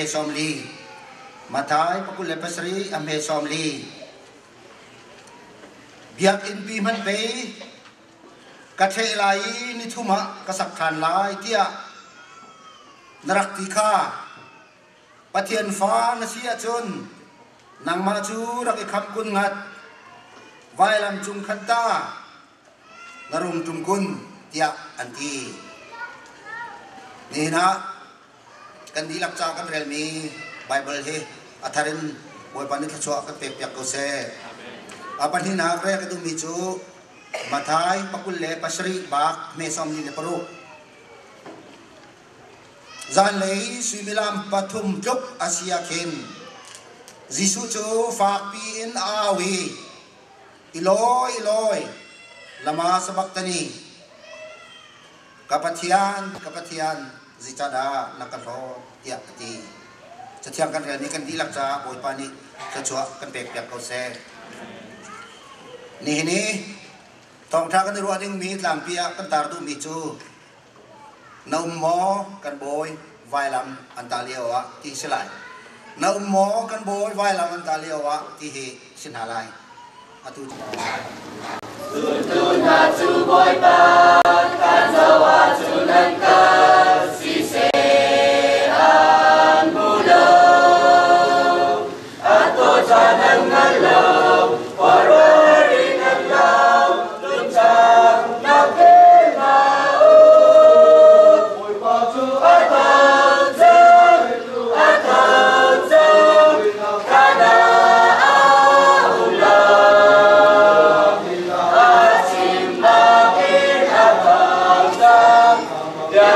hme 40. Matthai 27 a hme 40. Biakinn pi hmanh pei ka ṭheh lai i nithum ah ka sak ṭhan lai tiah na rak ti kha. Pathian fa na si ahcun nangmah cu rak i khamh kun ngat, vailam cung khan ta na rung ṭum kun, tiah an ti. Nihin ah kan dihlak ca kan relmi Baibal hi a thar in Bawipa nih thluachuah kan pekpiak ko seh. A pahnihnak rel ka duhmi cu Matthai 27 bak hme 46. Zanlei suimilam 3 tluk a si ah khin Jesuh cu fakpi in a au i, Eloi, Eloi, lama sabachthani? Ka Pathian, ka Pathian, zeicahdah na ka hlawt? tiah a ti. Cathiang kan relmi kan dihlak caah Bawipa nih thluachuah kan pekpiak ko seh. Nihin i thawngṭha kan i ruah dingmi tlangpi ah kan tar duhmi cu Na um maw kan bawi vailam an tah lio ah ti si lai. Na um maw kan bawi vailam an tah lio ah ti hi si hna lai. Atu Zultu hna cu Bawipa kan zoh ahcun an kal siseh an hmu lo. An taw caan an ngal lo, khuaruahhar in an lau, lungcaknak pe hna u. Bawipa cu a than cang, a than cang, thlan ah a um lo. A chim bangin a thang cang, bia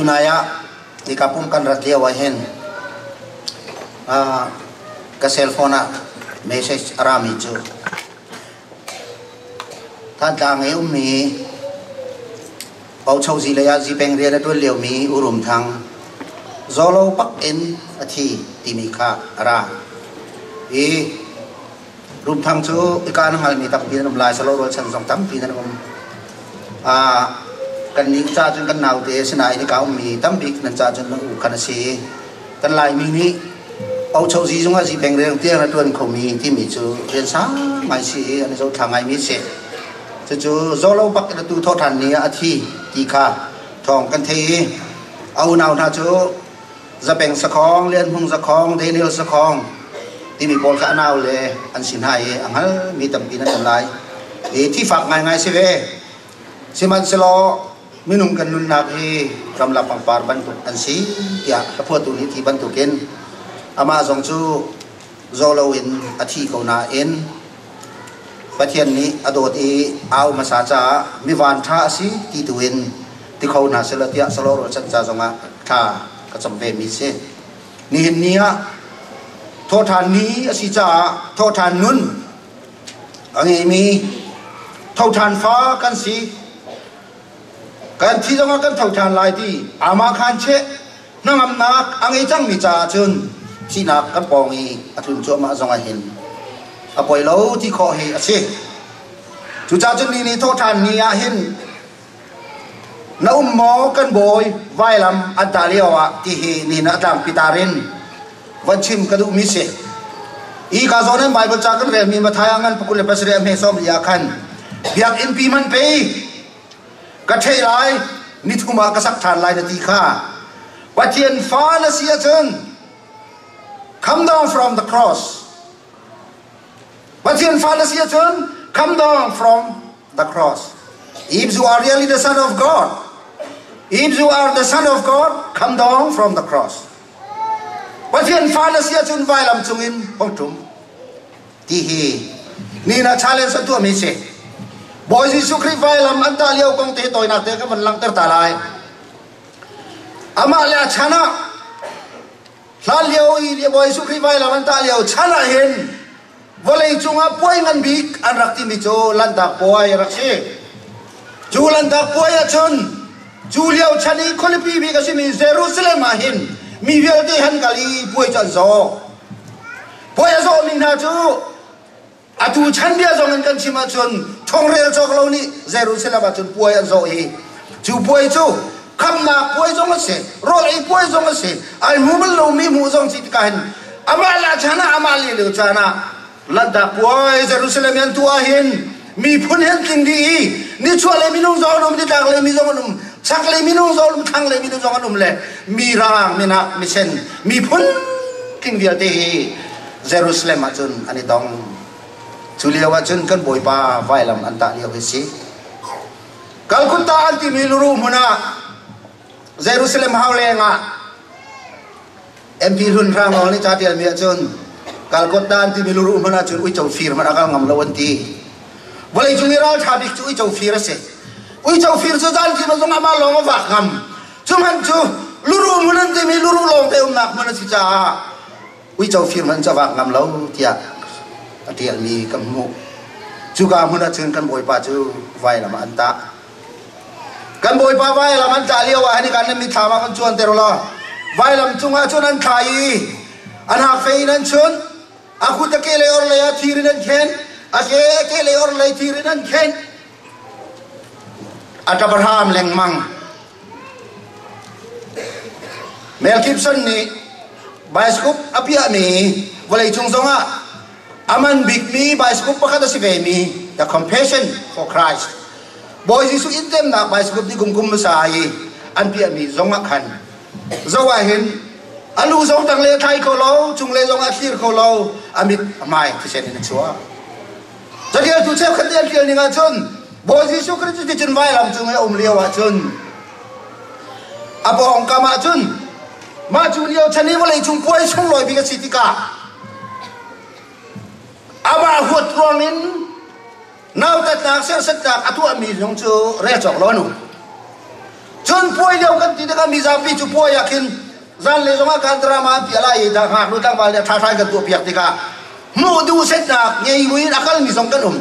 Tunai ah nika pum kan rat lio ah hin ka cell phone ah message a rami cu Thantlang i ummi Pauchozi lei ah zipeng rian a ṭuan liomi U Rum Thang zawlo pak in a thi timi kha a ra. I Rum Thang cu ika na hngalmi tampi nan um lai, salo rualchan zong tampi nan um. Kan nih ca cun kan naute sinain ika ummi tambik nan ca cun na u khan a si. Kan Laimi nih Pauchozi zung ah zipeng rian tiang a ṭuan khomi timi cu rian sang ngai si i an i zohthla ngaimi a si. Cucu zawlo bak in atu thawhṭhan ni ah a thi ti kha thawng kan thei i a unau hna cu Zapeng Sakhong, Lian Hmung Sakhong, Daniel Sakhong timi pawl kha a nau le an si hna i a hngalmi tampi nan um lai. I thifak ngaingai si ve. Sihmanhsehlaw minung kan nunnak hi ramlak pangpar bantuk an si tiah hlaphuahtu nih ti bantukin amah zong cu zaw loin a thi ko nain Pathian nih a dawt i au hmasa caah mi vanṭha a si ti tu in ti kho hna selaw tiah sawlawh ruahchan ca zongah thla ka cam ve mi si. Nihin ni ah thawhṭhan ni a si caah thawhṭhan nun a ngeimi thoṭhan fa kan si. Kan thi zongah kan tho ṭhan lai ti amah khan cheh hnangamnak a ngei cangmi caah cun thihnak kan pawng i a tlun cuahmah zongah hin a poi lo ti khawh hi a si. Cucaah cun ni nih thawhṭhan ni ah hin na um maw kan bawi vailam an tah lio ah ti hi nihin ah tlangpi tar in van chim ka duhmi si. Hi ka zawn in Bible ca kan relmi Matthai ah ngan pakul le pasarih a hme sawm li ah khan biakinn pi man pe ka ṭheh lai nithum ah ka sak ṭhan lai na ti kha Pathian fa na si ahcun come down from the cross. Pathian fa na si ahcun come down from the cross. If you are really the son of God, if you are the son of God, come down from the cross. Pathian fa na si ahcun vailam cungin hong ṭum ti hi ni na challenge an tuahmi si. Bawi Jesuh Khrih vailam an tah lio kong te tawinak te ka van langhter ta lai. Amah le a chan ah hlan lio i Bawi Jesuh Khrih vailam an tah lio chan ah hin vawlei cungah puai ngan bik an rak timi cu Lanhtak puai a rak si. Cu Lanhtak puai ahcun cu lio chan i khualipi bik a simi Jerusalem ah hin mi vialte han kal i puai cu an zawh. Puai a zawhmi hna cu atu chan bia zong in kan chim ahcun thongrel cawk lo nih Jerusalem ah cun puai an zawh i cu puai cu khamnak puai zong a si, rawl ei puai zong a si, ai hmu bal lomi hmuh zong si tikah hin amah le chan ah amah le lio caan ah Lanhtak puai Jerusalem an tuah hin miphun hen tling dih i nichuah lei minung zong an um, nitlak lei mi zong an um, chak lei minung zong an um, thlang lei minung zong an um le mi rang, minak, misen, miphun tling vialte hi Jerusalem ah cun an i tong. Cu lio ah cun kan Bawipa vailam an tah lio hi si. Calcutta an timi luru hmun ah Jerusalem hau leng ah MP Hlun Hrang Nawl nih ca tialmi ahcun Calcutta an timi luru hmanh ahcun uico fir hmanh a kal ngam lo an ti. Vawlei cung i ralṭha bik cu uico fir a si. Uico fir cu zan thim zong amah lawng a vak ngam. Cu hmanh cu luru hmun an timi luru lawng te umnak hmun a si caah uico fir hmanh cu a vak ngam lo tiah a ṭialmi kan hmuh. Cuka hmun ahcun kan Bawipa cu vailam ah an tah. Kan Bawipa vailam an tlah lio ah hin kan nan mitthlam ah kan cuanter law vailam cungah cun an thla i an hakfei in an chunh a kut a ke lei or lei ah thir in an khen a ke a ke lei or lei thir in an khen a ṭap a hram lengmang Mel Gibson nih bioscope a piahmi vawleicung zongah a man bikmi bioscope pakhat a si vemi The Compassion for Christ Bawi Jesuh inntemnak bioscope nih kum kum hmasa i an piahmi zong ah khan zo ah hin a lu zong tang le a thlai kho lo cung le zong a thlir kho lo a mit a hmai thisen in a chuak Catialtu cheukhat nih an ṭial ning ahcun Bawi Jesuh Khrih cu ticun vailam cung i a um lio ahcun a pawngkam ahcun mah cu lio chan i vawleicung puai sunglawi bik a si tikah amah huat ruangin nautatnak serhsatnak a tuahmi zong cu rel cawk lo an um. Cun puai lio kan ti tikah mizapi cu puai ah khin zanlei zongah kan drama an piah lai i ngaknu tlangval nih ṭhaṭha in kan tuahpiak tikah hmuh duh setnak ngei buin a kalmi zong kan um.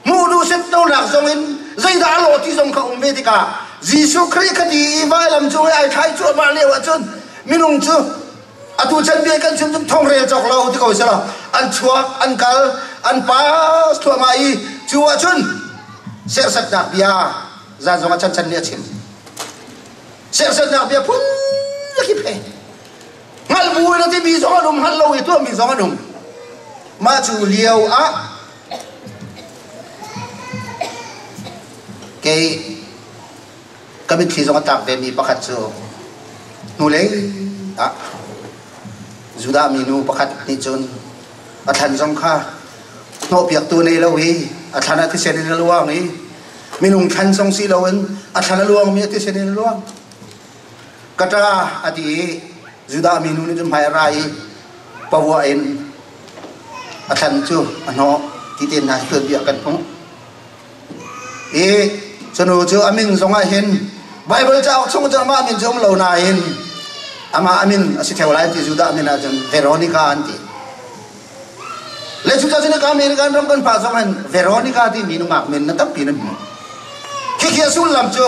Hmuh duh set lonak zong in zeidah a lawh ti zong kha um ve tikah Jesuh Khrih kha ti i vailam cung i ai thlai cuahmah lio ahcun minung cu atu chan bia kan chim cu thongrel cawk lo ti ko selaw an chuak an kal an pas thluahmah i cu ahcun serhsatnak bia zan zong ah chan chan nih a chim. Serhsatnak bia phun kip he hngalh bu in a timi zong an um hngalh lo i tuahmi zong an um. Mah cu lio ah kei ka mitthli zong a tlak vemi pakhat cu hnulei ah Judah minu pakhat nih cun a thlan zong kha hnawhpiaktu nei lo i a thlan ah thisen in a luang i minung thlan zong si loin a thlan a luangmi a thisen in a luang. Ka ṭa a ti i Judah minu nih cun hmai a ra i pavuah in a thlan cu a hnawh ti te hna hi tuanbia kan hmuh. I cunu cu a min zongah hin Baibal cauk chung cun amah min cu um lo nain amah a min a si theo lai ti Judah min ahcun Veronica an ti. Le cucaah cun ka American ram kan pah zong hin Veronica timi nungak min na tampi nan hmuh. Khikhi a sullam cu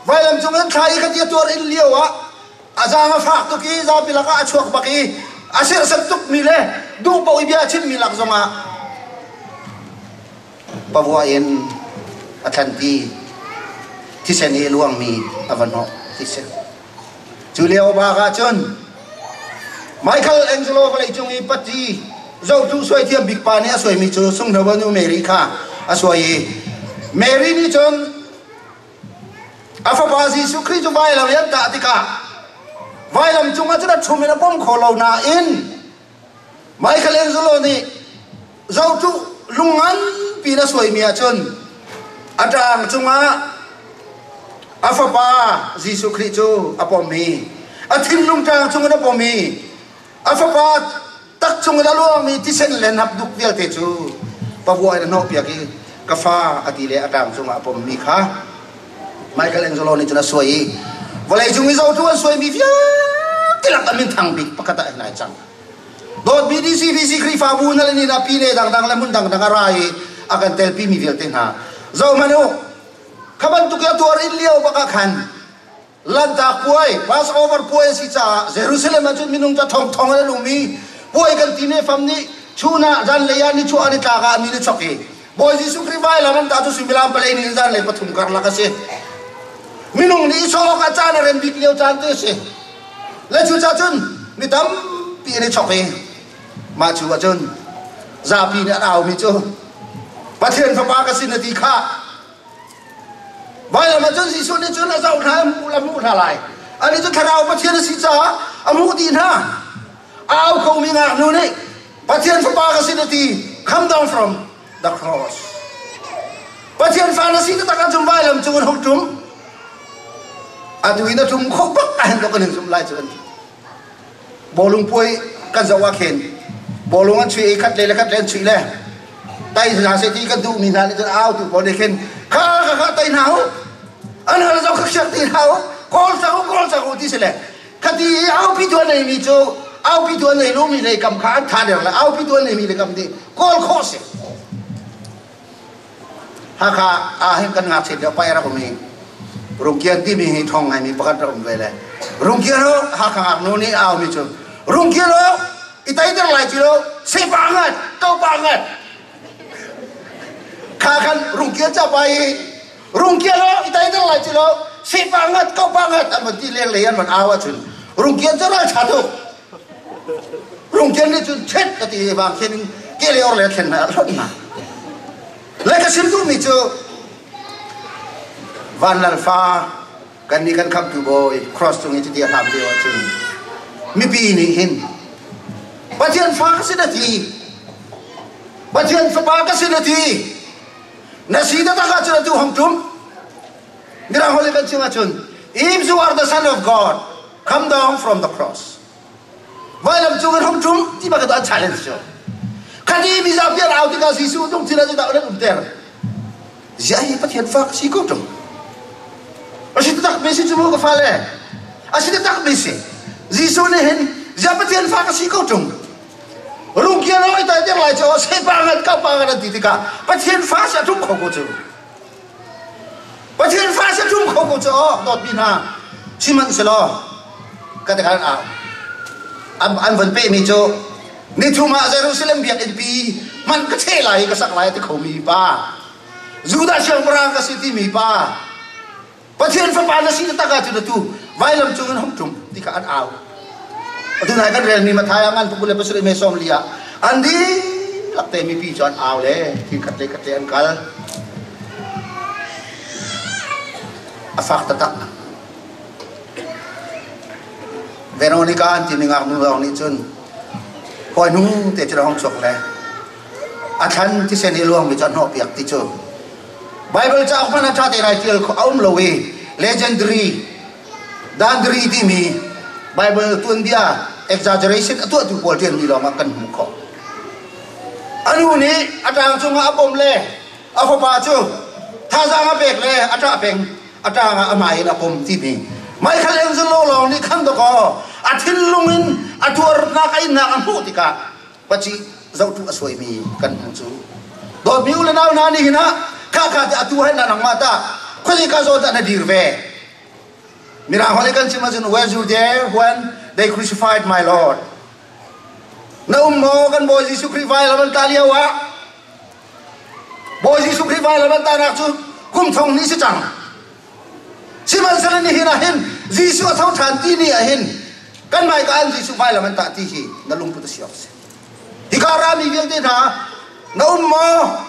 vailam cung in thla i kha ti a tuar in lio ah a zaang a fak tuk i zapi lakah a chuak bak i a serhsat tukmi le duh paoh i bia a chimmi lak zongah pavua in a thlanti thisen i a luangmi a va hnawh ti si. Cu lio bak ah cun Michael Angelo vawleicung i patti zohtu suaithiam bik pa nih a suaimi cu Sunghno nu Mary kha a suai i Mary nih cun a fapa Jesuh Khrih cu vailam i an tah tikah vailam cungah cun a ṭhum in a pom kho lo nain Michael Angelo nih zohtu lung nganpi in a suaimi ahcun a ṭaang cungah a fapa Jesuh Khrih cu a pom i a thinlung ṭaang cungin a pom i a fapa tak cungin a luangmi thisen le hnapduk vialte cu pavuah in a hnawhpiak i ka fa a ti le a ṭaang cungah a pommi kha Michael Angelo nih cun a suai i vawleicung i zohtu an suaimi vialte lak a minthang bik pakhat ah hin ai cang. Dawtmi DCVC Khrihfabu na le ni na pi le dangdang le hmun dangdang a ra i a kan telpimi vialte hna zohhmanh u. Kha bantuk i a tuar in lio bak ah khan Lanhtak puai, Passover puai a si caah Jerusalem ah cun minung ca thongthong an um i puai kan ti ne fam nih chun ah zanlei ah nichuah an i tlak ah mi ni chok i Bawi Jesuh Khrih vailam an tah cu suimilam palei nih zanlei pathum karlak a si. Minung nih i sawh awk ah caan a rem bik lio caan te a si. Le cucaah cun mi tampi an i chok i mah cu ahcun zapi nih an aumi cu Pathian Fapa ka si na ti khah. Vailam ah cun Jesuh nih cun a zoh hna i a hmuh hna lai. Anih cu Thlarau Pathian a si caah a hmuh dih hna. A au khomi ngaknu nih Pathian Fapa ka si na ti, come down from the cross. Pathian fa na si taktak ahcun vailam cung in hung ṭum. Atu in a ṭum kho bak ahhin kan in zumh lai cu an ti. Bawlung puai kan zoh ah khin bawlung an chuih i khat le le khat le an chuih le tai hna seh ti kan duhmi hna nih cun au tu pawl nih khin kha kha kha tai hna u an hal zoh kha siak ti hna u kawl cang u kawl cang u ti si le khati i aupi tu an neimi cu aupi tu an nei lomi lei kam kha an tha der le aupi tu an neimi le kam nih kawl khawh si. Hakha ah hin kan ngakchia lio pai rak um i Rungkian timi hi ṭhawng ngaimi pakhat rak um ve le Rungkian ho Hakha ngaknu nih a aumi cu Rungkian ho i teiter lai ci lo sepa ngat topa ngat kha khan Rungkian ca pa i Rungkian ho i teiter lai ci lo sepa ngat topa ngat an van ti leng lei an van au ahcun Rungkian cu ral ṭha tuk Rungkian nih cun chet ka ti i vang khin in ke le or le thlen hna a hlonh hna. Le ka chim duhmi cu Vanlal fa kannih kan khamtu bawi cross cung i cuti a hlam lio ahcun mipi nih hin Pathian fa ka si na ti Pathian fapa ka si na ti na si taktak ahcun atu hong tum Mirang holh in kan chim ahcun if you are the son of God come down from the cross vailam cung in hung ṭum ti bak an challenge cu khati mizapi an au tikah Jesuh lungthin ah zeidah an umter ziah hi Pathian fa ka si ko ṭung. A si taktak mi si cu mu ka fale. A si taktak mi si. Jesuh nih hin zia Pathian fa ka si ko ṭung. Rungkia loi tai der lai cu se pa ngan ka pa ngan an ti tikah Pathian fa si a ṭum kho ko cu. Pathian fa si a ṭum kho ko cu aw dawtmi hna sihmanhsehlaw ka ti khan an von pehmi cu nithum ah Jerusalem biakinn pi hmanh ka cheh lai i ka sak lai a ti khomi pa Judah siangpahrang ka si timi pa Pathian fapa na si taktak ahcun atu vailam cung in hung ṭum ti kha an au. Atu nai kan relmi Matthai ah ngan pakul le pasarih me sawm li ah an dihlak te mipi cu an au le thil khat le khat le an kal. A fak taktak. Veronica an timi ngaknu lawng nih cun hawi hnu te cu hong chuak le a thlan thisen i luangmi cu a hnawhpiak ti cu Bible cauk hmanh ah ṭha tein ai ṭial a um lo i legendary dandary timi Bible tuanbia exaggeration a tuahtu pawl ṭialmi lawngah kan hmuh khawh. A nu nih a ṭang cungah a pom le a fapa cu thazaang a pek le a ṭah peng a ṭang ah amah in a pom timi Michael Angelo lawng nih khan dakaw a thinlung in a tuarnak a innak a hmuh tikah paci zohtu a suaimi kan hmu cu dawtmi u le nau hna nih hin ah kha kha te atu hai na nangmah ta khuazei ka zawn dah na dir ve mirang holh kan chim ahcun were you there when they crucified my lord na um maw kan bawi Jesuh Khrih vailam an tah lio ah Bawi Jesuh Khrih vailam an tahnak cu kum thong hnih si cang Sihmanhsehlaw nihin ah hin Jesuh a tho ṭhan ti ni ah hin kan hmaika an Jesuh vailam an tah ti hi na lungput a si awk a si. Hika rami vialte hna na um maw?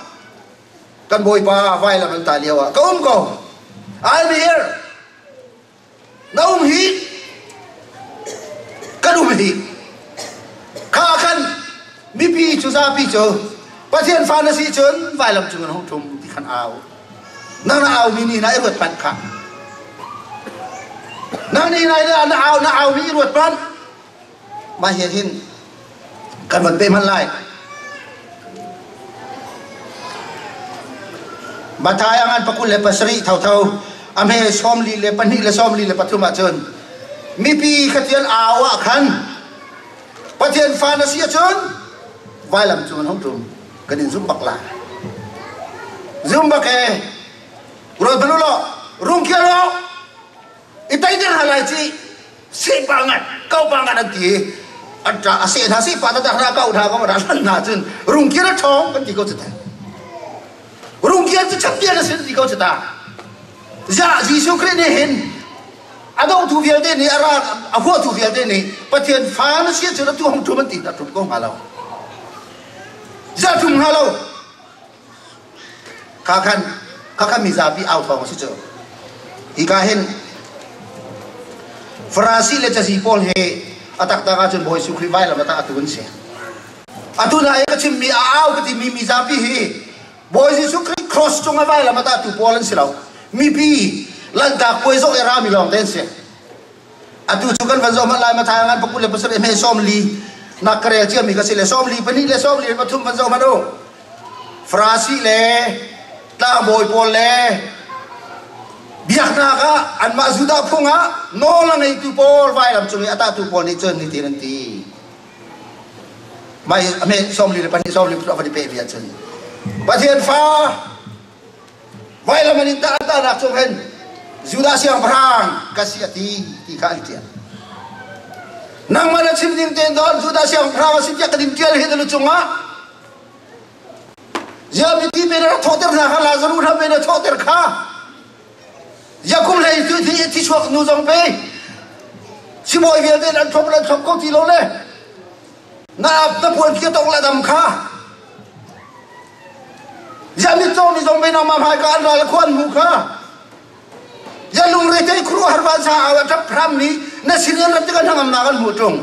Kan Bawipa vailam an tah lio ah ka um ko. I'm here. Na um hi kan um hi. Kha khan mipi cu zapi cu Pathian fa na si cun vailam cung in hung ṭum ti khan au. Nang na au mi nih na i ruat panh kha. Nang nih na na au na au mi i ruat panh. Mah hi hin kan van pe hman lai. Mathai a ngan pakul le pasarih thotho a hme sawmli le pahnih le sawmli le pathum ahcun mipi khatian au ah khan Pathian fa na si ahcun vailam cung in hung ṭum kan in zum bak lai zum bak e ruat hmanh u law rung khial u i tei der hna lai ci seh pa ngat kau pa ngat an ti i an ṭa a seh hna seh pa taktak hna kau hna ko hna hna cun rung khial a ṭhawng kan ti ko cu ta rung khial cu champion a si ti ko cu ta Ziah Jesuh Khrih nih hin a dohtu vialte nih a ral a huatu vialte nih Pathian fa na si ahcun atu hong ṭum an ti dah ṭum ko hnga lo. Ziah ṭum hnga lo. Kha khan kha khan mizapi au thawng a si cu. Hika hin Farasi le cazi pawl hi a taktak ahcun Bawi Jesuh Khrih vailam a tah atu an si. Atu na i ka chimmi a au ka timi mizapi hi Bawi Jesuh Khrih cross cung a vailam a tahtu pawl an si lo. Mipi lanhtak puai zawh i rami lawng te an si. Atu cu kan van zoh hmanh lai Matthai ngan pakul le pasarih hme sawm li nak ka rel ciami ka si le sawm li pahnih le sawm li pathum van zoh hmanh u. Farasi le tlangbawi pawl le biaknak ah anmah Judah phung ah nawl a ngeitu pawl vailam cung i a tahtu pawl nih cun hitin an ti. Mah hi a hme sawmli le pahnih sawmli a van i peh mi ahcun Pathian fa vailam an in tah an tahnak cung hin Judah siangpahrang ka si a ti ti kha an ṭial. Nangmah na chim ding tein don Judah siangpahrang a si tiah kan in ṭial hi na lu cungah Ziah mithi pe na rak thawhter hna kha Lazarus hna pe na thawhter kha Jakob hlei cu thi thi chuak nu zong pe sibawi vialte an thlop an thlop ko ti lo le na ap na puan khi tong la dam kha ya mi caw mi zong pe na ma hmai ka an ral khuan mu kha ya lungre te khru har ban sa awa tap phram ni na sinin rat kan hangam na kan mu tung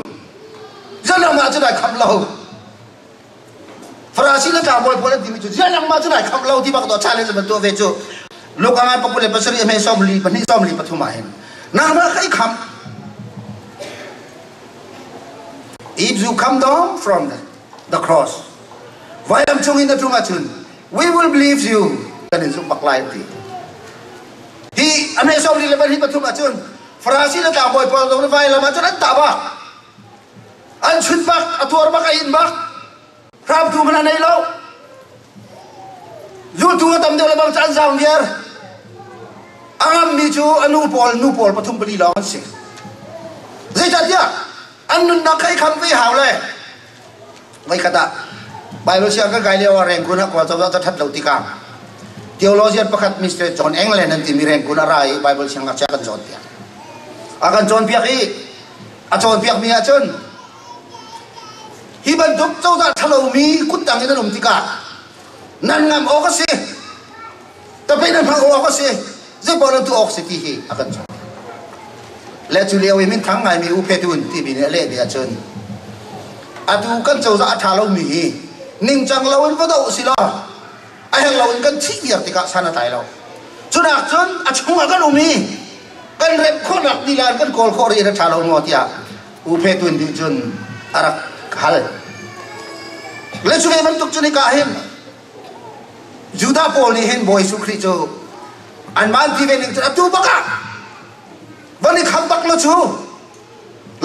ya nang ma chu dai kham lo Farasi le tlangbawi pawl an timi cu ziah nangmah cu nai khamh lo ti bak to challenge ban tuah ve cu Luka ngan pakul le pasarih hme sawm li pahnih sawm li pathum ah hin nangmah kha i khamh If you come down from the cross vailam cung in na ṭum ahcun we will believe you kan in zumh bak lai an ti hi ame hme sawm li le pahnih pathum ahcun Farasi le tlangbawi pawl zong nih vailam ahcun an tah bak. An chut bak, a tuar bak, a in bak. Hramtu hmanh a nei lo. Zultu a tam deuh le bang cu an zaang viar. A ngammi cu a nu pawl, nu pawl pathum pali lawng an si. Zeicahtiah an nunnak kha i kham ve hau le voikhat ah Bible siang kan kai lio ah Rangoon ah kawl cozah ca ṭhat lo tikah theologian pakhat Mr. John England an timi Rangoon a ra i Bible siang ngakchia kan cawnpiak. A kan cawnpiak i a cawnpiakmi ahcun hi bantuk cozah ṭhalomi kuttang in an um tikah nan ngam awk a si tapei nan hmang awk a si zeipaoh nan tuah awk si ti hi a kan cawn. Le cu lio i minthang ngaimi U Phe Tun timi nih a lehmi ahcun atu kan cozah a ṭha lomi hi ningcang loin va doh si law a herh loin kan thih viar tikah san a tlai lo. Cunak cun a chungah kan um i kan remh khawhnak nilan kan kawl khawh rih a ṭha lo maw tiah U Phe Tun nih cun a rak hal. Le cu ve bantuk cun hika hin Judah pawl nih hin Bawi Jesuh Khrih cu anmah an ti ve ning cun atu bak ah van i kham bak lo cu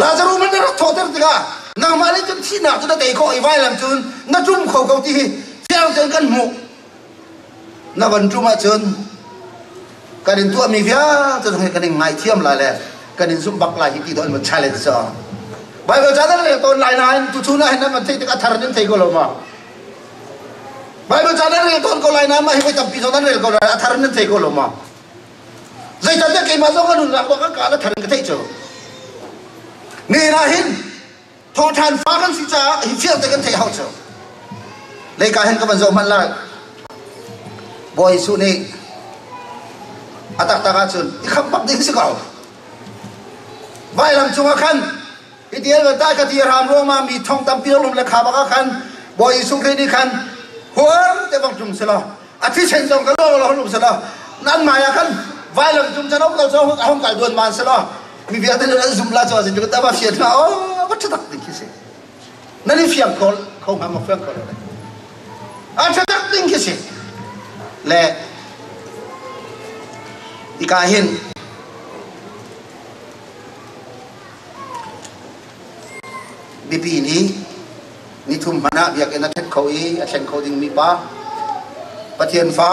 Lazaruh man na rak thawhter tikah nangmah nih cun thihnak cu na tei khawh i vailam cun na ṭum kho ko ti hi fiang tein kan hmuh. Na van ṭum ahcun kan in tuahmi vialte zong hi kan in ngaithiam lai le kan in zumh bak lai hi ti dawh in van challenge cu. Bible ca nan rel tawn lai nain tuchun ah hin nan van theih tik a thar nan thei ko lo ma? Bible ca nan rel tawn ko lai nain mah hi voi tampi zong nan rel ko lai a thar nan thei ko lo ma? Zeicahtiah keimah zong ka nunnak bak ka ka thar in ka theih cu. Nihin ah hin thawhṭhan fa kan si caah hi fiang te kan theih hau cu. Leika hin ka van zoh hmanh lai. Bawi Jesuh nih a taktak ahcun i khamh bak ding si ko. Vailam cungah khan hi ti al ta ka ti ram ruangmah mi thong tampi lum le kha bak ah khan Bawi Jesuh Khrih nih khan huar te bang tum selaw a thisen zong ka lo lo lum selaw nan mai ah khan vailam cung chan om lo cho hong kal duan man selaw mi vialte nan zum la cho sin ta ba fian na o va thatak ding khi si nan i fiang kho kho ngam ma fiang kho lo le a thatak ding khi si le ika hin Mipi nih nithum hmanh ah biakinn a ṭhet kho i a thleng kho dingmi pa Pathian fa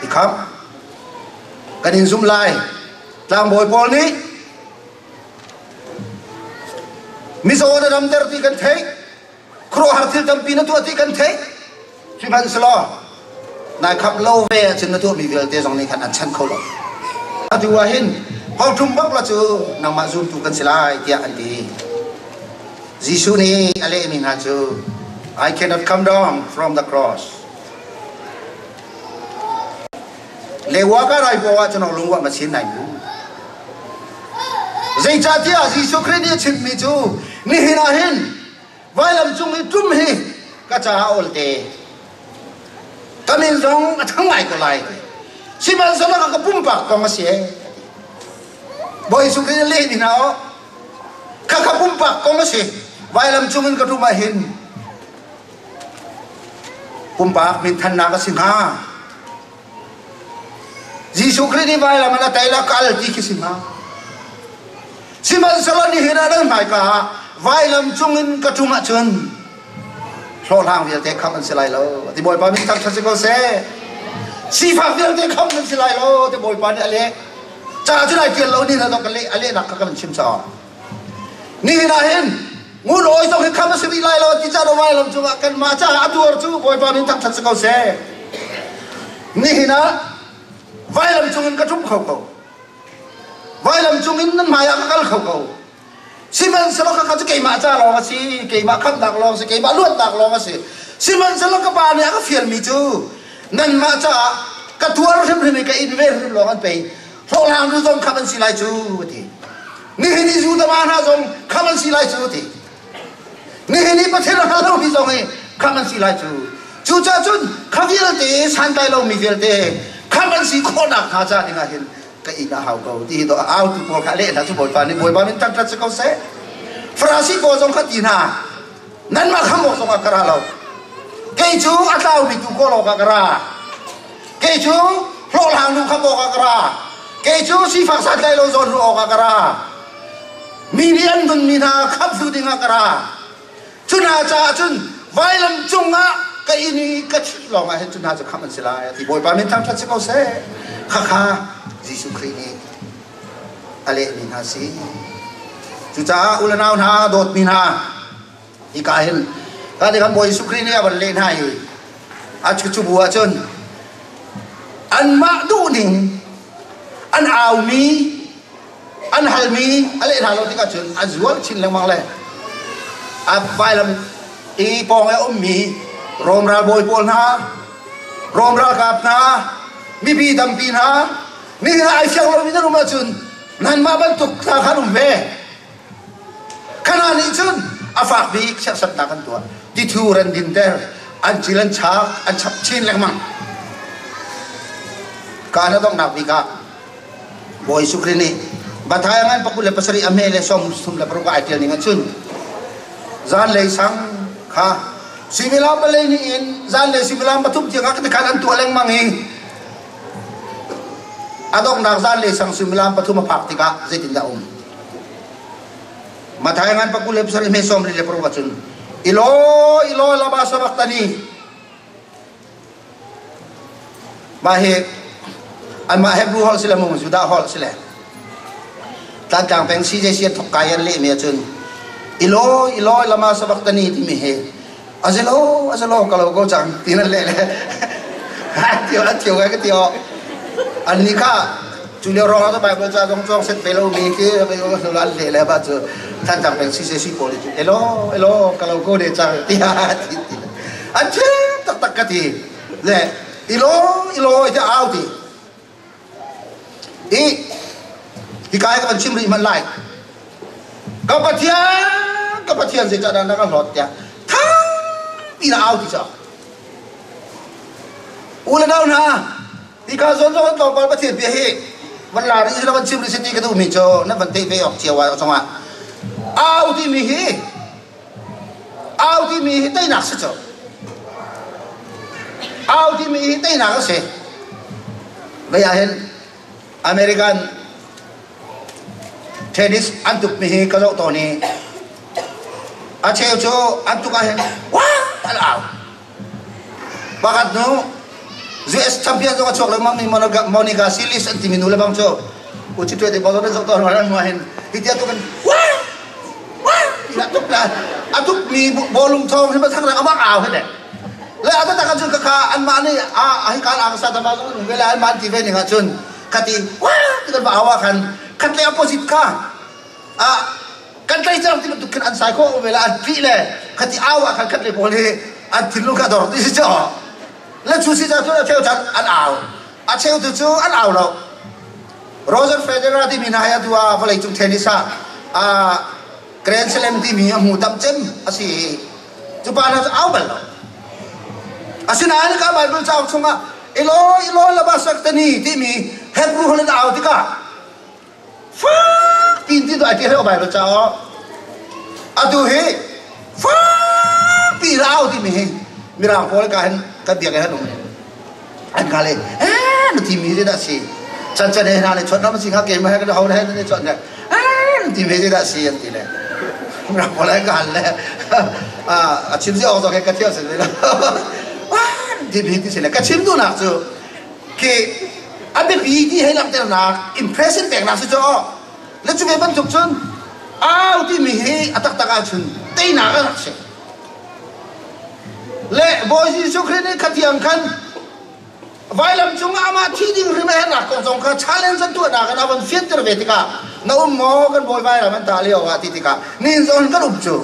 i khamh. Kan in zumh lai. Tlangbawi pawl nih mizaw na damter ti kan theih. Khuaruahhar thil tampi na tuah ti kan theih. Sihmanhsehlaw nai khamh lo ve ahcun na tuahmi vialte zong nih khan an chanh kho lo. Atu ah hin hawlṭum bak la cu nangmah zumtu kan si lai tiah an ti. Jesuh nih a lehmi hna cu I cannot come down from the cross. Lewa ka rai paw ah cun lungwa ma chin nai mu. Zeicahtiah Jesuh Khrih nih a chimmi cu nihin ah hin vailam cung i ṭum hi ka caah olte ka min zong a thang ngai ko lai sihmanhsehlaw ka pumpak kong a si e Bawi Jesuh Khrih leh ni hna aw kha ka pumpak kong a si vailam cung in ka ṭum ah hin pumpak minthannak a si hnga Jesuh Khrih nih vailam in a tei la kal ti khi si hnga. Sihmanhsehlaw nihin ah nan hmaika ah vailam cung in ka ṭum ahcun hlawhhlang vialte khamh an si lai lo. Ti Bawipa min thangṭhat si ko seh. Sifak vialte khamh an si lai lo. Ti Bawipa nih a leh. Ca cu lai ṭial lo ni na ka leh a lehnak kha kan chim caah. Nihin ah hin ngun awi zong hi kham a si rih lai lo ti ca vailam cungah kanmah caah a tuar cu Bawipa min thangṭhat si ko seh. Nihin ah vailam cungin ka ṭum kho ko. Vailam cungin nan hmaiah ka kal kho ko. Sihmanhsehlaw khakha cu keimah ca lawng a si, keimah khamhnak lawng a si, keimah luatnak lawng a si. Sihmanhsehlaw ka pa nih a ka fialmi cu nanmah caah ka tuar hrimhrim i ka in ve hrim lawng an pei. Hlawhhlang nu zong khamh an si lai cu a ti. Nihin i Judah hna zong khamh an si lai cu a ti. Nihin i Pathian a hngal lomi zong hi khamh an si lai cu. Cucaah cun kha vialte santlai lomi vialte khamh an si khawhnak hnga ca dingah hin ka inn a hau ko ti hi dawh autu pawl kha leh hna cu Bawipa nih Bawipa min thangṭhat si ko seh. Farasi pawl zong kha ti hna nanmah khamh awk zongah ka ra lo. Kei cu a tlaumi tu kawl awkah ka ra. Kei cu hlawhhlang nu khamh awkah ka ra. Kei cu sifak santlai lo zawn ruah awkah ka ra. Mi nih an nunmi hna khamhtu dingah ka ra. Cu hna caah cun vailam cungah ka inn i ka thih lawngah hin cu hna cu khamh an si lai a ti. Bawipa min thangṭhat si ko seh. Khakha Jesuh Khrih nih a lehmi hna si. Cucaah u le nau hna, dawtmi hna, hika hin ka ti kan Bawi Jesuh Khrih nih a van leh hna i a cu bu ahcun anmah duhning an aumi an halmi a leh hna lo tikah cun a zual chin lengmang le a vailam i pawng i a ummi Rom ralbawi pawl hna Rom ralkap hna mipi tampi hna nihin ah ai fiang lomi nan um ahcun nanmah bantuk hna khan um ve. Khana nih cun a fak bik serhsatnak an tuah. Tithur an dinter, an cil an chak, an chap chin lengmang. Kaan a donghnak bik ah Bawi Jesuh Khrih nih Matthai ngan 27 a hme le 36 ah ai ṭial ning ahcun zanlei sang kha suimilam palei nih in zanlei suimilam pathum tiang ah khan an tuah lengmang i A donghnak zanlei sang suimilam pathum a phak tikah zeitindah a um? Matthai ngan pakul le pasarih hme sawm li le paruk ahcun Eloi Eloi lama sabachthani mah hi anmah Hebrew holh si le mung Judah holh si le Tlantlang peng CJC an thok kai an lehmi ahcun Eloi Eloi lama sabachthani timi hi Azelo azelo ka lo ko cang ti nan leh le tio an tio ka tio an ni kha cu lio rong ah Bible ca zong cawng set ve lo mi khi an leh le ba cu than tang peng CCC pawl cu elo elo ka lo ko de cang ti ti ti an thiam tak tak ka ti le ilo ilo te au ti I hika hi ka van chim rih hmanh lai. Ka Pathian, ka Pathian zeicahdah na ka hlawt tiah thangpi na au ti caah. U le nau hna, hika zawn zawn tlawmpal Pathian bia hi van la rih van chim rih si ti ka duhmi cu nan van theih ve awk cio ah zongah au timi hi au timi hi teinak si cu. Au timi hi teinak a si. Vei ah hin American tennis an tukmi hi ka zoh tawn i a cheu cu an tuk ah hin wah an au. Pakhat nu US champion zong a chuak lengmang mi Monica Seles an timi nu le bang cu uchi tuai te ball nan zoh tawn an hnu ah hin hi tia tuk in wah wah ti tuk la a tuk mi bawlung thawng hi thang rang amah au he le le a tak cun kaka anmah nih a hi kan ang sa tama zong um ve le anmah ti ve ning ah cun khati wah ti kan va au ah khan khat le opposite kha a kan tlai cang ti bantuk khin an sai khawh ve le an ṭih le khati au ah khan khat le pawl hi an thinlung kha dor ti si cu le cu si cun a cheu chan an au a cheu tu cu an au lo Roger Federer timi hna hi atu ah vawleicung tennis ah Grand Slam timi a hmu tam cem a si i cu pa hna cu au bal lo asinain ka Bible cauk chungah Eloi Eloi lama sabachthani timi Hebrew holh in au tikah fak piin ti tu ai ṭial Bible cauk atu hi fak piin au timi hi mirang pawl ka hin kan biak hin um an ka le eh na ti mi dah si chan chan he hna le chon ram si kha ke ma he ka ho he ne chon ne eh na ti mi dah si an ti le mirang pawl ka hal le a chim si awk zong he ka thiam si le ti mi ti si le ka chim duhnak cu khi a biapi ti hei langhternak impression peknak si cu le cu ve bantuk cun au timi hi a taktak ahcun teinak a rak si le Bawi Jesuh Khrih nih khatiang khan vailam cungah amah thi ding hrim a herhnak kong zong kha challenge an tuahnak in a von fianter ve tikah na um maw kan bawi vailam an tah lio ah ti tikah ni zong kan um cu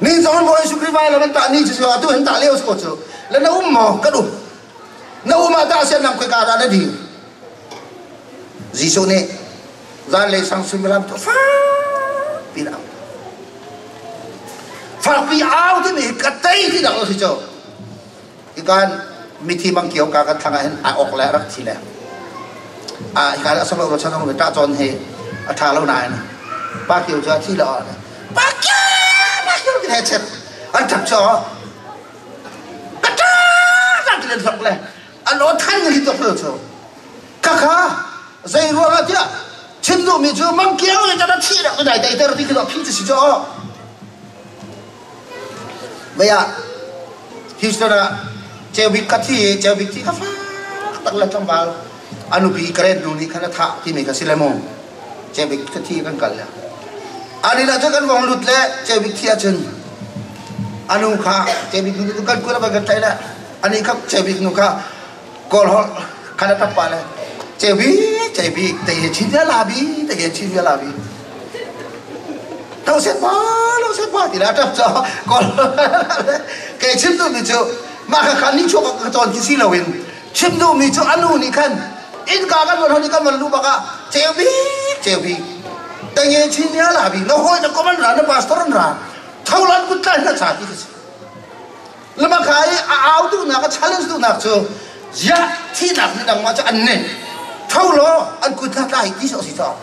ni zong Bawi Jesuh Khrih vailam an tah ni cu atu hin tah lio ko cu le na um maw kan um na um ah dah sian nang khoika dah na dir Jesuh nih zanlei sang suimilam tu fak pi au fakpi au timi ka tei ti dak lo si cu ikan mithi bang kio ka kan thlang ah hin a ok le rak thi le a hika le asam lo chan ong ta chon he a tha lo nain pa kio chu a thi lo pa kio pa kio ti he chet an thap cho ka ta ta ti le thok le an o than ni tok lo chu ka kha. Zei ruangah tiah chim duhmi cu mangkiang le kana thih rak dai dai ter ti khi phi cu si cu Mei ah Houston ah Cewbik ka thi Cewbik thi ka fak tak le tlangval a nupi karen nu nih khan a thah timi kha si le mu Cewbik ka thi kan kal le ani lah cu kan vong lut le Cewbik thi ahcun anu kha Cewbik nu kan kun a van kan tlaih le ani kha Cewbik nu kha Kawl holh khan a tap pa le Cewbik Cewbik te he chin la bi te he chin la bi Lo set pa lo set pa ti la tap cho kawl ke chim duh mi cu mah kha khan ni chuak ka cawn ti si loin chim duh mi cu anu nih khan innka kan von hon i kan von lu bak ah Cewbik Cewbik te he chin la bi na hawi na kom an ra na pastor an ra tholan kut tlai na cha ti ka si Lamaka i a au duhnak a challenge duhnak cu ziah thihnak ni dang ma cu an ne tho law an kut hna tlai ti sawh si cawk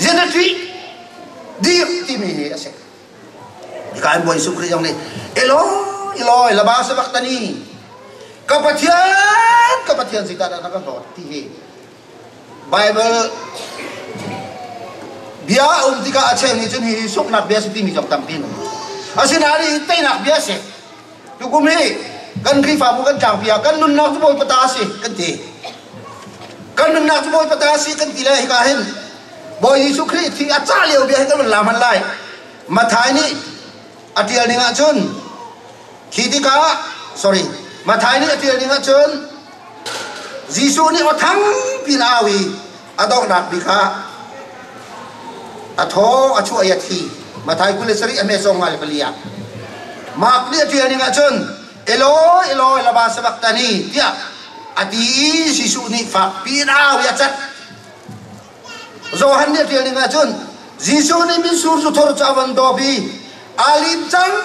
ziah na ṭih dir timi hi a si. Hika in Bawi Jesuh Khrih zong nih Eloi Eloi lama sabachthani ka Pathian ka Pathian zeidah na ka hlawt ti hi Bible bia a um tikah a cheu nih cun hihi suknak bia si timi zong tampi an um. Asinain hi teinak bia a si. Tukum hi kan Khrihfabu kan tlangpi ah kan nunnak cu Bawipa ta a si kan ti. Kan nunnak cu Bawipa ta a si kan ti le hika hin Bawi Jesuh Khrih thi a cah lio bia hi kan van la hman lai. Matthai nih a ṭial ning ahcun khi tikah sorry Matthai nih a ṭial ning ahcun Jesuh nih aw thangpi in a au i a donghnak bik ah a thaw a chuah i a thi. Matthai 27 a hme 54 ah. Mark nih a ṭial ning ahcun Eloi Eloi lama sabachthani tiah a ti i Jesuh nih fakpi in a au i a cat. Johan nih a ṭial ning ahcun Jesuh nih mitsur zu thor cu a von dawp i aa lim cang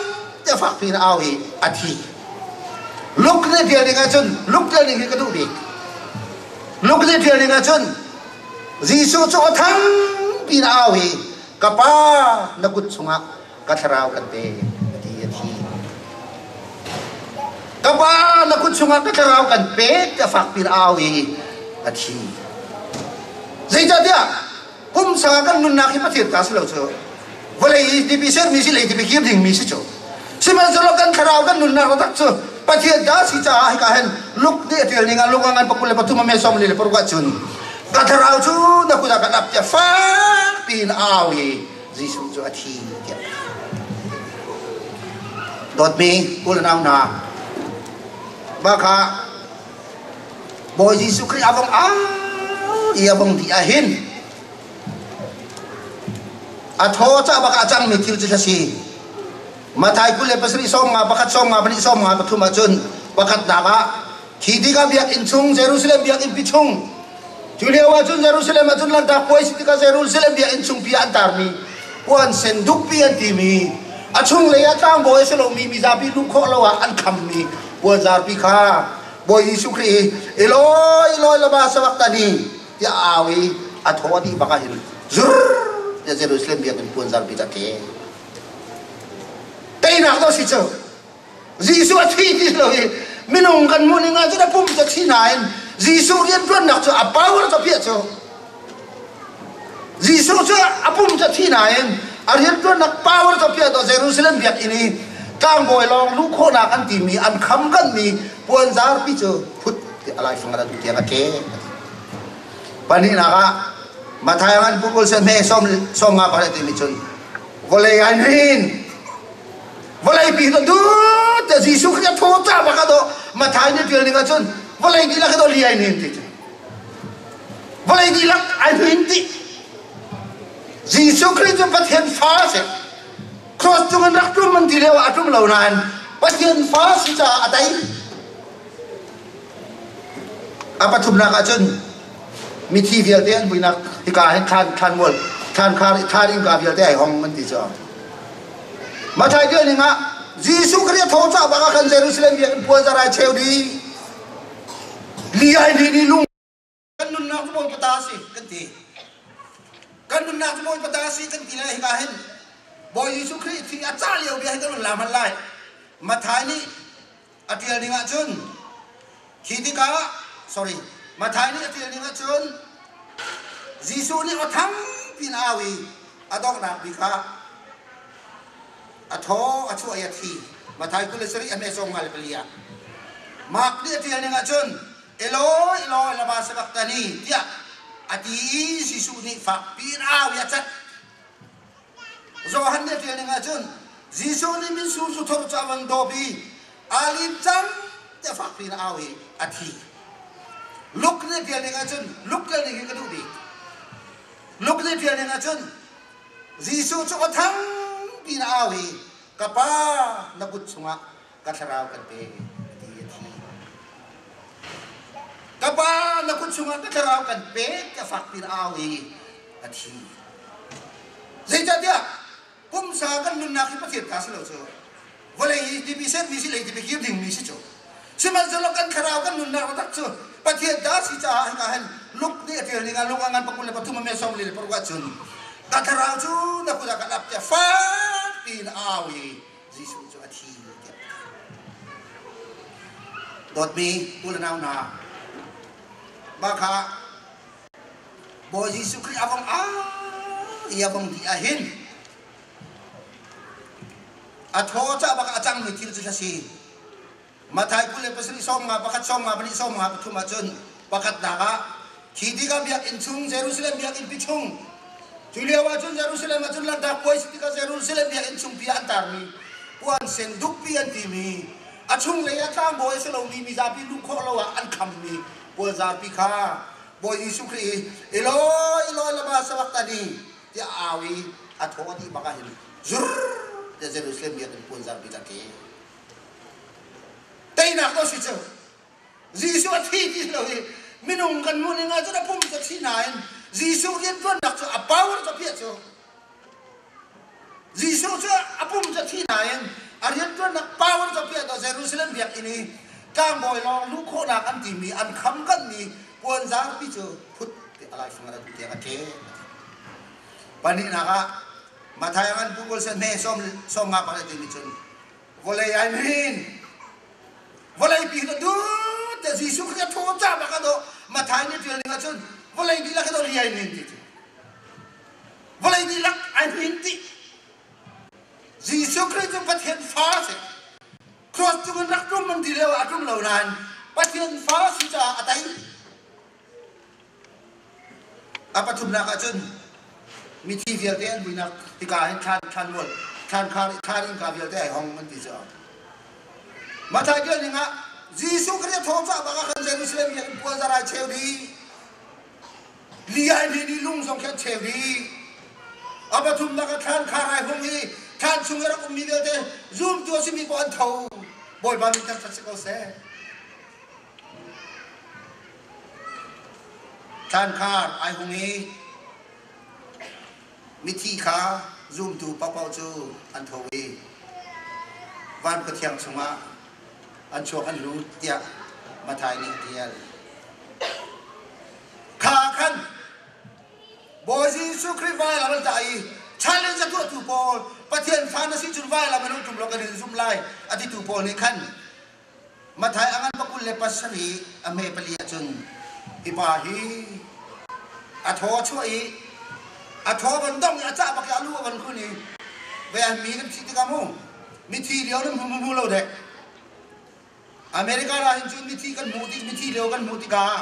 tiah fakpi in a au i a thi. Luke nih ṭial ning ahcun Luke ṭial ning hi ka duh bik. Luke nih ṭial ning ahcun Jesuh cu aw thangpi in a au i ka pa na kut chungah ka thlarau kan pe a ti a thi. Ka pa na kut chungah ka thlarau kan pek tiah fakpi in a au i a thi. Zeicahtiah pumsa kan nunnak hi Pathian ta si lo cu vawlei i tipi sermi si lei tipi kir dingmi si cu. Sihmanhsehlaw kan thlarau kan nunnak taktak cu Pathian ta si caah hika hin Luke nih a ṭial ning ah Luke a ngan 23 a me 46 ahcun ka thlarau cu na kut ah kan ap tiah fakpi in a au i Jesuh cu a thi tiah dawtmi u le nau hna mah kha Bawi Jesuh Khrih a vong au i a vong dih ah hin a thaw cah bak ah a cangmi thil cu a si Matthai 27 51 52 53 ahcun pakhatnak ah khi tikah biakinn chung Jerusalem biakinn pi chung Cu lio ah cun Jerusalem ah cun Lanhtak puai si tikah Jerusalem biakinn chungpi ah an tarmi puan sen dukpi an timi a chunglei ah tlangbawi a si lomi mizapi luh khawh lo ah an khammi puanzarpi kha Bawi Jesuh Khrih hi Eloi Eloi lama sabachthani tiah a au i a thaw a dih bak ah hin zur tiah Jerusalem biakinn puanzarpi cu a ṭe. Teinak dawh si cu. Jesuh a thi ti lo i minung kan hmuh ning ahcun a pum cu a thi nain Jesuh rianṭuannak cu a power cu a piah cu. Jesuh cu a pum cu a thi nain a rianṭuannak power cu a piah to Jerusalem biakinn i tlangbawi lawng luh khawhnak an timi an kham kanmi puanzarpi cu phut ti a laifang a tu tiang a ṭe. Pahnihnak ah Matthai an pukul se hme som som nga pare timi cun vawlei an hin Vawleipi to dut te Jesuh Khrih a thaw ca bak ah Matthai nih ṭial ning ahcun vawlei dihlak hi li ai hnin ti cu. Vawlei dihlak ai hnin ti. Jesuh Khrih cu Pathian fa a si. Cross cung in rak ṭum an ti lio ah a ṭum lo nain Pathian fa si caah a tei. A pathumnak ahcun mithi vialte an vuinak hika hin thlan thlanmual thlan khar thlan innka vialte ai hong an ti cu. Matthai ṭial ning ah Jesuh Khrih a tho cah bak ah khan Jerusalem biakinn puanzar ai cheu dih. Li ai ni ni lung kan nunnak cu Bawipa ta a si kan ti. Kan nunnak cu Bawipa ta a si kan ti lai hika hin Bawi Jesuh Khrih thi a cah lio bia hi kan la hman lai. Matthai nih a ṭial ning ahcun khi tikah sorry Matthai nih a ṭial ning ahcun. Jesuh nih aw thang piin a au i a donghnak bik ah a thaw a chuah i a thi. Matthai 27 a hme 54 ah. Mark nih a ṭial ning ahcun Eloi, Eloi, lama sabachthani tiah a ti i Jesuh nih fakpi in a au i a cat. Johan nih a ṭial ning ahcun Jesuh nih mitsur zu thor cu a van dawp i aa lim cang tiah fakpi in a au i a thi. Luke nih a ṭial ning ahcun Luke ṭial ning hi ka duh bik. Luke nih a ṭial ning ahcun Jesuh cu aw thangpi in a au i ka Pa na kut chungah ka thlarau kan pe a ti a thi. Ka Pa na kut chungah ka thlarau kan pek tiah fakpi in a au i a thi. Zeicahtiah pumsa kan nunnak hi Pathian ta si lo cu. Vawlei hi tipi setmi si lei tipi kir dingmi si cu. Sihmanhsehlaw kan thlarau kan nunnak taktak cu Pathian ta si caah hika hin Luke nih a ṭial ning ah lung a ngan 23 a me 46 ahcun ka thlarau cu na kut ah kan ap tiah fak piin a au i Jesuh cu a thi tiah Dawtmi u le nau hna, mah kha Bawi Jesuh Khrih a vong au i a vong dih ahhin a thaw cah bak a cangmi thil cu a si. Matthai 27 51 54 53 ahcun pakhatnak ah khi tikah biakinn chung Jerusalem biakinn pi chung cu lio ahcun Jerusalem ahcun Lanhtak puai si tikah Jerusalem biakinn chungpi ah an tarmi puan sen dukpi an timi a chunglei ah tlangbawi a si lomi mizapi luh khawh lo ah an khammi puanzarpi kha Bawi Jesuh Khrih i Eloi Eloi lama sabachthani tiah a au i a thaw a dih bak ah hin zur tiah Jerusalem biakinn puanzarpi kha a ke. Teinak ko si cu. Jesuh a thi ti lo i minung kan hmuh ning ahcun a pum cu a thi nain Jesuh rianṭuannak cu a power cu a piah cu. Jesuh cu a pum cu a thi nain a rianṭuannak power cu a piah to Jerusalem biakinn i tlangbawi lawng luh khawhnak an timi an kham kanmi puanzarpi cu phut a laifang ah tu tiang a ṭe. Pahnihnak ah Matthai an pu kul hme sawm nga pakhat timi cun vawlei ai hnin vawlei pi na dut te Jesuh Khrih a thaw ca bak a dawh Matthai nih ṭial ning ahcun vawlei dihlak hi dawh li ai hnin ti cu vawlei dihlak ai hnin ti Jesuh Khrih cu Pathian fa a si cross cung in rak ṭum an ti lio ah a ṭum lo nain Pathian fa a si caah a tei A pathumnak ahcun mithi vialte an vuinak hika hin thlan thlanmual thlan khar thlan innka vialte ai hong an ti cu. Matthai bial ning ah Jesuh Khrih a thawng cah bak ah khan Jerusalem biakinn puan zar ai cheu dih. Li ai hnin i lung zong khi an cheu dih. A pathumnak ah thlan khar ai hung i thlan chung i rak ummi vialte zumtu a simi paoh an tho. Bawipa min thangṭhat si ko seh. Thlankhar ai hung i mithi kha zumtu paohpaoh cu an tho i van khuathiang chungah an chuak an lut tiah Matthai nih a ṭial. Kha khan Bawi Jesuh Khrih vailam an tah i challenge a tuahtu pawl Pathian fa na si cun vailam an um ṭung lo kan in zumh lai a titu pawl nih khan Matthai a ngan 27 a hme pali ahcun hi pa hi a thaw a chuah i a thaw van dong i a cah bak i a lu a van khun i ve mi kan thih tikah mu mithi lio nan hmu hmu lo dek America ra hin cun mithi kan hmuh tik mithi lio kan hmuh tikah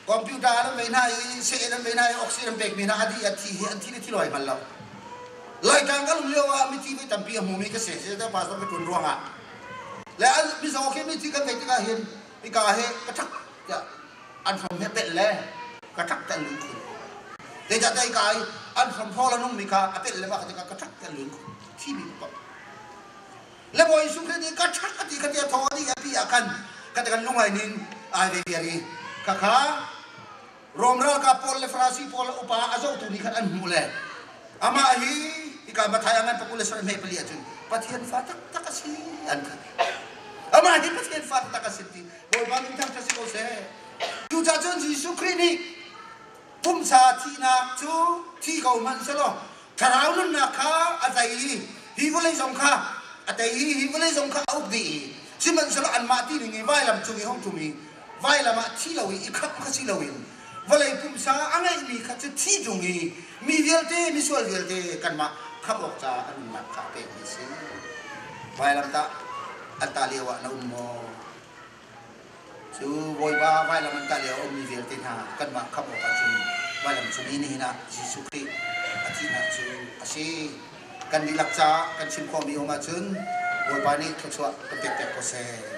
computer an vei hna i seh an vei hna i oxygen an pekmi hna a dih a thi hi an thi le thi lo ai hngal lo Laitlang kan um lio ah mithi voi tampi a hmumi ka si zeicahtiah pastor ka ṭuan ruangah le an mizaw khi mithi kan veih tikah hin hika he ka ṭhak tiah an hrom he pelh le ka ṭhak tiah an lun khun zeicahtiah hika i an hrom thawl a nungmi kha a pelh le mah tikah ka ṭhak tiah an lun khun thimi ka le Bawi Jesuh Khrih nih ka ṭhak a ti kha tiah thaw a dih a ti ah khan ka ti kan lungai ning ai ve viar i khakha Rom ralkap pawl le Farasi pawl upa a zohtu nih khan an hmuh le amah hi hika Matthai a ngan pakul le sarih hme pali ahcun Pathian fa taktak a si an ti. Amah hi Pathian fa taktak a si ti Bawipa min thangṭhat si ko seh. Cucaah cun Jesuh Khrih nih pumsa thihnak cu thi ko hmanh selaw thlarau nunnak kha a tei i hi vawlei zong kha a tei i hi vawlei zong kha a uk dih i sihmanhsehlaw anmah ti ning i vailam cung i hong ṭum i vailam ah thi lo i i khamh kha si loin Vawlei pumsa a ngeihmi kha cu thi tung i mi vialte, misual vialte kanmah khamh awk caah a nunnak kha a pekmi a si. Vailamtah an tah lio ah na um maw? Cu Bawipa vailam an tah lio a ummi vialte hna kanmah khamh awk ahcun vailam cung i nihin ah Jesuh Khrih a thihnak cu a si. Kan dihlak caah kan chim khawhmi um ahcun Bawipa nih thluachuah kan pek piak ko seh.